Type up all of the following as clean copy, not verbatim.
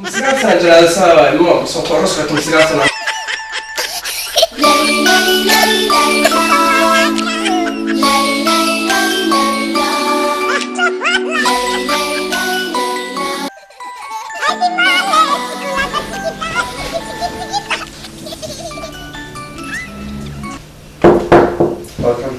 19 sana jira saa ilmo soo qoros ka 19 sana. Welcome.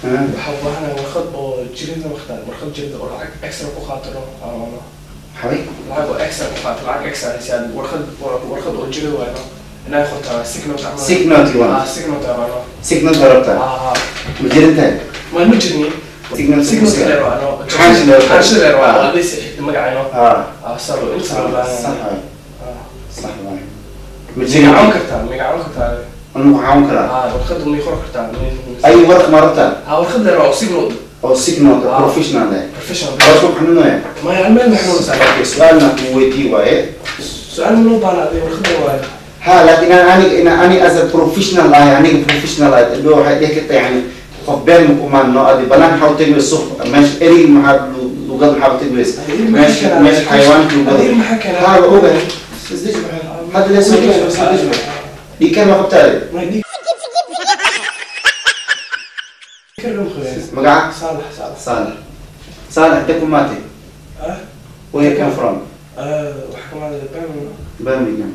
Waxaa u baahanahay warqad oo jirida waqtan warqad jirida oo lacag extra ku qaatano Maxay? Lacag oo extra ku qaato lacag extra si aad warqad warqad oo jirida waayno inay qortaa sick note ama Sick note you want? Ah, sick note ama Sick note rabtaa? Ah. Ma jirintahay? Ma jirni. Sick note. Sick note leer waayno. Xaashi leer. Xaashi leer waayno waa leys magacayno. Ah. Ah, salo inta loo baahan. Sax waay. Sax waay. Ma Ma jirin. caawin kartaa? Ma caawin kartaa? Anu caawin karaa. Ah, warqad ma qori kartaa? Ay warq ma rabtaa? Ah, warqad leer waa sick note. Oo sick note professional eh. Professional. Warqad xanuunaya. Ma meel ma xanuunsan. Okay, su'aalna ku weydii waaye. Su'aal ma loo baahna warqad waaye. ها لكن انا انا as a professional يعني professional لو waxay dhihi kartaa yani qof been ma kumaan no adi balan waxa u tagay suuq meesha eriga maxaa luqad maxaa u tagay meesha meesha xayawaanka luqad ها ogahay isdij hadda la soo jeedo isdij dhiikan ma qabtaa magaca صالح صالح صالح صالح انت kumaatay where you come from? Waxa ka Birmingham.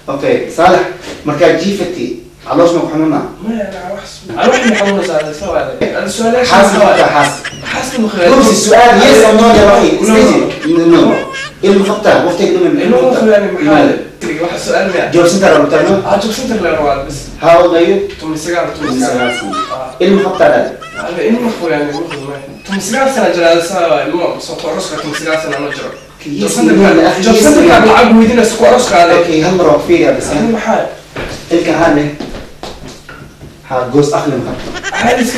Okay, صالح markaa jiifatay caloosh ma ku xanuunaa? ما انا اروح محمد صالح سوا هذا السؤال ايش؟ حاسس حاسس حاسس مخي. بص السؤال yes or no يا اخي no ilma qabtaa waqtiga dhumin ilma مخي يعني maxaa waxa su'aal ma job center rabtaa no? Ah, job center la rabaa bas. How old are you? 19 ilma qabtaa dad? انا ilma مخي يعني مخي 19 sana jira saa ilmo soo qoros ka 19 sana ma jiro. Job center ka lacag weydiinaysa ku aroos qaade. Okay, hal mar oo fiiriya bas. Maxaa? Ilka hane ha goos akhli ma qabto. Xaalis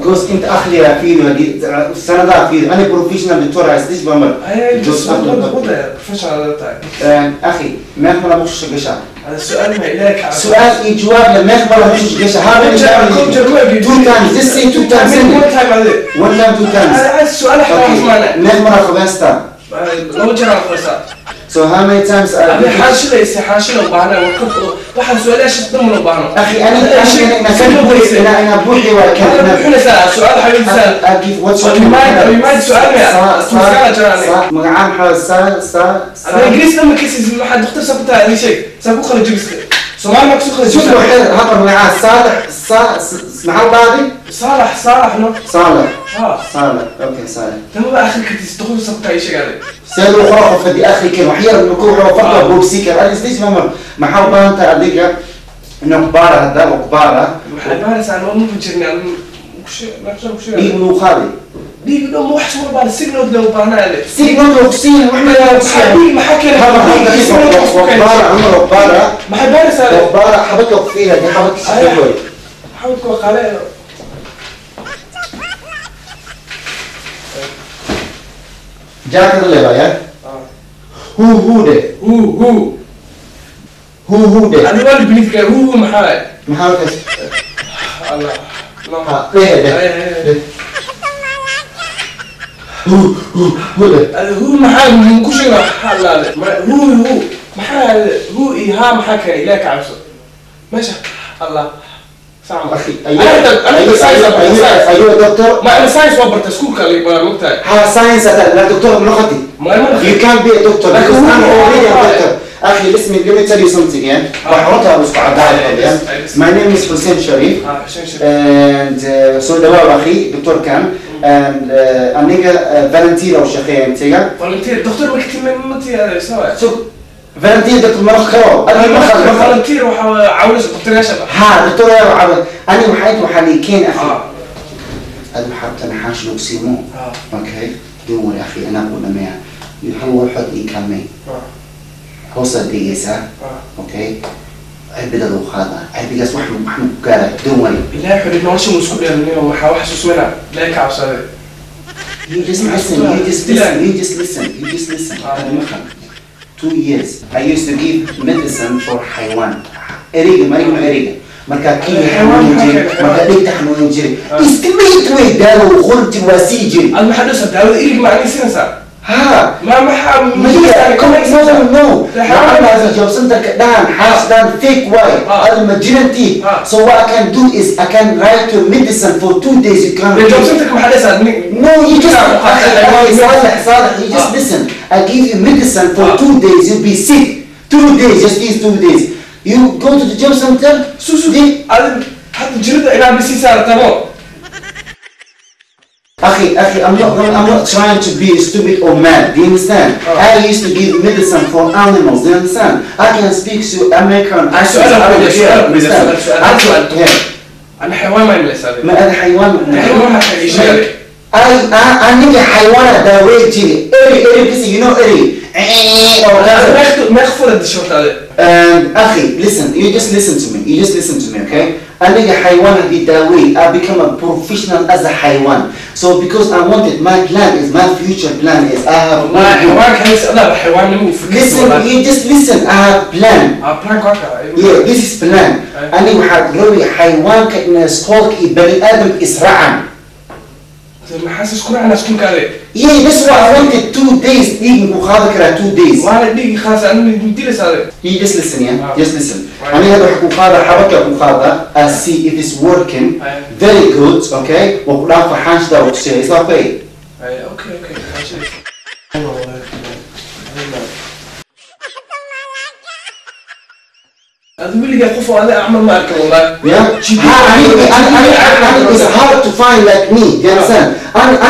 goos inta akhliya fiiriyo hadii sanadaa fiiriyo ana professional doctor isdij bamar. Goos akhli professional tahay. اخي ما خلا مش gashaa. هذا السؤال ما إليك. سؤال إي جواب لما يخبر مش gashaa هذا two times just say two times one time one time two times. هذا السؤال احنا معنا ما مرة خبزتها لو جرى خبزتها. So how many times are you حاشلة حاشلة وبعنا وقف واحد سؤال ايش تضمن وبعنا اخي انا انا انا بوحي وكان انا سؤال حبيبي سؤال اكيد what's your remind سؤال يا magacaan maxaa sa sa انا انجليزي لما كيس واحد دكتور سكت هذا شيء ساكو خرج بس سؤال ما كسو خرج شوف هذا magacaan صالح صا maxaa baadi صالح صالح no صالح صالح okay صالح تمام اخر كنت دخول سكت اي شيء قال سيد وخرا فدي اخي كان وحير نكون فرقه بوبسيكر انا ليش ما maxaa u baahan tahay adiga inuu kubaara hadda oo kubaara waxay baaraysaa anoo ma jirnaa dhiig nuu qaaday dhiig dhan wax soo baar signal loo baahnaa le signal loo siin wax ma loo siin dhiig maxaa keenay kubaara cumar kubaara maxay baaraysaa kubaara xabadka ku fiira dii xabadka si xabadka waa qaale jaakad leeyahay hu hu de hu hu hu hu de انا ولا بليف hu hu maxaa maxaa kaas الله ha leh leh hu hu hu de hu maxaa ku sheega xalaal hu hu maxaa hu iha maxaa kale ilaa ka cabso meesha الله صعب اخي ايوه ايوه دكتور ما انا science وبرت اسكول كان ما مقتنع ها science لا دكتور بلغتي you can't be a doctor because I'm already a doctor. اخي listen let me tell you something يعني وحرتها مستعدة. My name is Hussein Sharif. حسين شريف and so دواء اخي دكتور كان and aniga volunteer او شقي انت volunteer دكتور ما كنت سوا so volunteer دكتور ما خرو انا ما volunteer وعاونس دكتور يا شباب ها دكتور يا عاون انا وحيت وحاليكين اخي انا حابة نحاش نقسمو okay don't worry اخي انا اقول لما هل واحد يكمل hoosa dhigaysaa okay cirbida lagu qaadaa cirbigaas wax wax ku gaara don't worry ilaahay xuri nolosha mu isku dheelinayo waxaa wax xasuusmana ilaahay ka cabsaday. You just listen, you just listen, you just listen, you just listen. هذا مخ 2 years I used to give medicine for حيوان. Eriga, ما يقولوا eriga. Markaa kenya xanuunin jiri, markaa dhegta xanuunin jiri, straight way daawo u qori jiri, waa sii jiri. Ad maxaa dhasa daawada ilig ma aniga siinaysaa? Ha. Ma maxaa? Maya, no, no. Lacagtaasi job centerka dhahan xaasdan fake way. Ada ma jirantii. So what I can do is I can write you medicine for 2 days. You can. Job centerka maxaa dhasa? No, you just Saleh, Saleh, you just listen. I give you medicine for 2 days. You'll be sick. 2 days, just these 2 days. You go to the job center. Susu, adi hadda jirida inaa bisiisaa tabo. أخي أخي I'm not trying to be stupid or mad. Do you understand? I used to give medicine for animals. Do you understand? I can speak to American accent. سؤال I don't أقول care. سؤال Understand? سؤال I سؤال can, yeah. أنا حيوان ما يملس هذا. ما أنا حيوان. حيوان ما حيشيل. I aniga xayawaan daawey jiri. Eri eri bisi, you know eri. Or ما يخفر الدشوت هذا. And أخي, listen, you just listen to me. You just listen to me, okay? Aniga xayawaan hadii daawey, I become a professional as a xayawaan. So because I wanted, my plan is, my future plan is, I have. والله حيوان حيس لا حيوان نمو في Listen, you just listen. I have plan. Plan كاكا. Yeah, this is plan. Aniga waxaad rabi xayawaanka in iskoolka iyo bani aadamka israacan. ما حاسس كل انا اسكن كذا. Yeah, that's why I wanted 2 days. Dhiig ku qaadi karaa 2 days. وانا ديجي خلاص انا مدير هذا. You just listen, yeah? Just listen. Right. Aniga hadda waxaa ku qaada xabadka ku qaada. I see if it's working. Very good, okay? Waa ku dhaafa xaanshida waa ku siiya. Is that okay? Okay okay. هذا ولي قف انا اعمل ما اركب والله. Yeah? Ha, I, it's hard to find like me. Do you understand?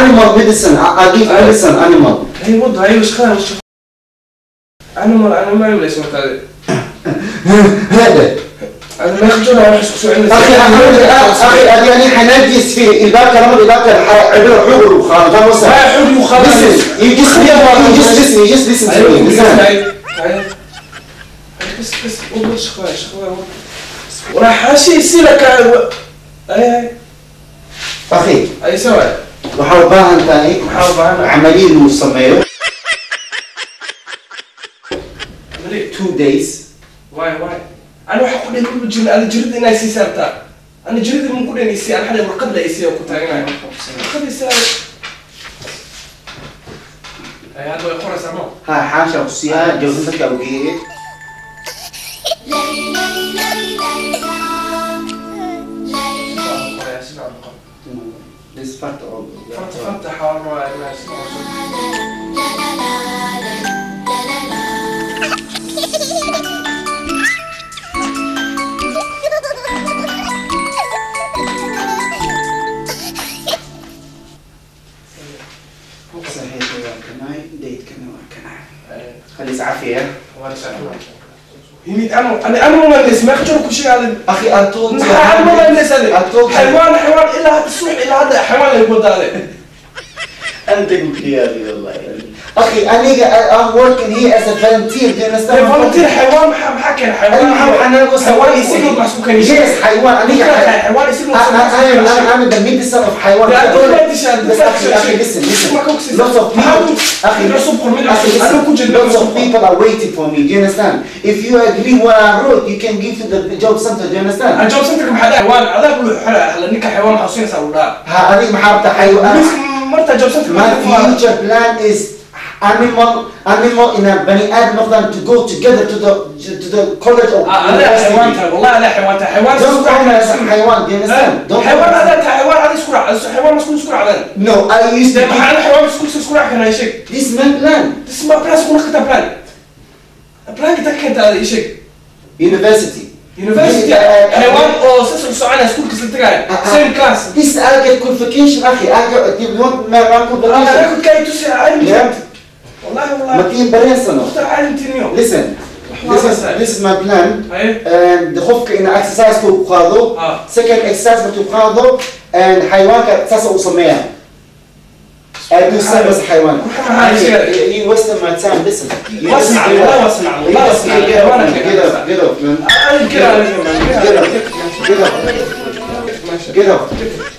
Animal medicine. I give medicine animal. هي وضع هي وش خلاص وش انا ما يملي اسمه هذا. هذا. انا ما يخجل انا احس شو عندي. أخي أخي يعني حنجس في الباب كلام الباب عبر حقول وخالد ما حقول وخالد. Listen, you just listen, you just listen to me. Listen. بس بس والله شخوي شخوي وراح شيء يصير لك اي. أخي اي سوي. Waxaa u baahan tahay Maxaa u baahan? Camaliye inuu sameeyo. عملية. 2 days. واي واي انا waxaa ku dhihi kulba jirin ada jirida inay sii saartaa ana jirida mun ku dhenaysi ana xalay warqad la isiya ku taaganayo warqad isiya ay hadda way qoraysaa mo. Ha, xaasha ku siiyaa joogin dadka u geeyay. Qoraya si fiican u qor. This part of farta farta xawaan waa inaa si fiican u صحيح waa kanay date-kana waa kanay khaliis cafiya. يميت انا انا ما ليس ما يخجل كل شيء هذا. أخي I told you. انا ما ليس هذا. I told you. حيوان حيوان الى هذا السوق الى هذا حيوان اللي يقول هذا. أنت قلت والله أخي أنا I'm working here as a volunteer, do you understand? Volunteer حيوان محكي حيوان. أنا حيوان يصير محسوب كان. Yes, حيوان أنا حيوان يصير. I'm the medicine of حيوان. لا تقول بس أخي أخي listen, listen, lots of people أخي أخي listen, lots of people are waiting for me, do you understand? If you agree what I wrote, you can give to the job center, do you understand? ال job center maxaa حيوان عذاب له ninka xayawaan maxaa siinaysaa uu dhaa. Ha, adiga maxaa rabtaa xayawaan? Marta job center. My future plan is animal animal in a bani aadam noqdaan to go together to the college of هذا حيوان والله هذا حيوان حيوان. Don't call me as a حيوان, do you understand? Don't. حيوان هذا حيوان هذا isku raac حيوان isku raacdan. No, I used to give maxaa xayawaan isku raac kana sheeg. This is my plan. This is my plan isku naqta plan plan kita keenta hada sheeg. University. University xayawaan oo sas u soconaya iskuulka isla tagaya same class. This I get qualification أخي, I get, you want my qualification? انا كنت كاي tusi عالم. Yeah. والله والله ما تين بريسنو. اختار عالم تنيو. Listen, this is my plan. And qofka ina exercise ku qaado, second exercise ku qaado, and xayawaanka saas u sameeyaa. I do service حيوان. You wasted my time. Listen. You just واسمع get والله up. واسمع You والله just واسمع get up, man. حيوانك. Get up, get up, man. انا كده. Get up, get up, get up.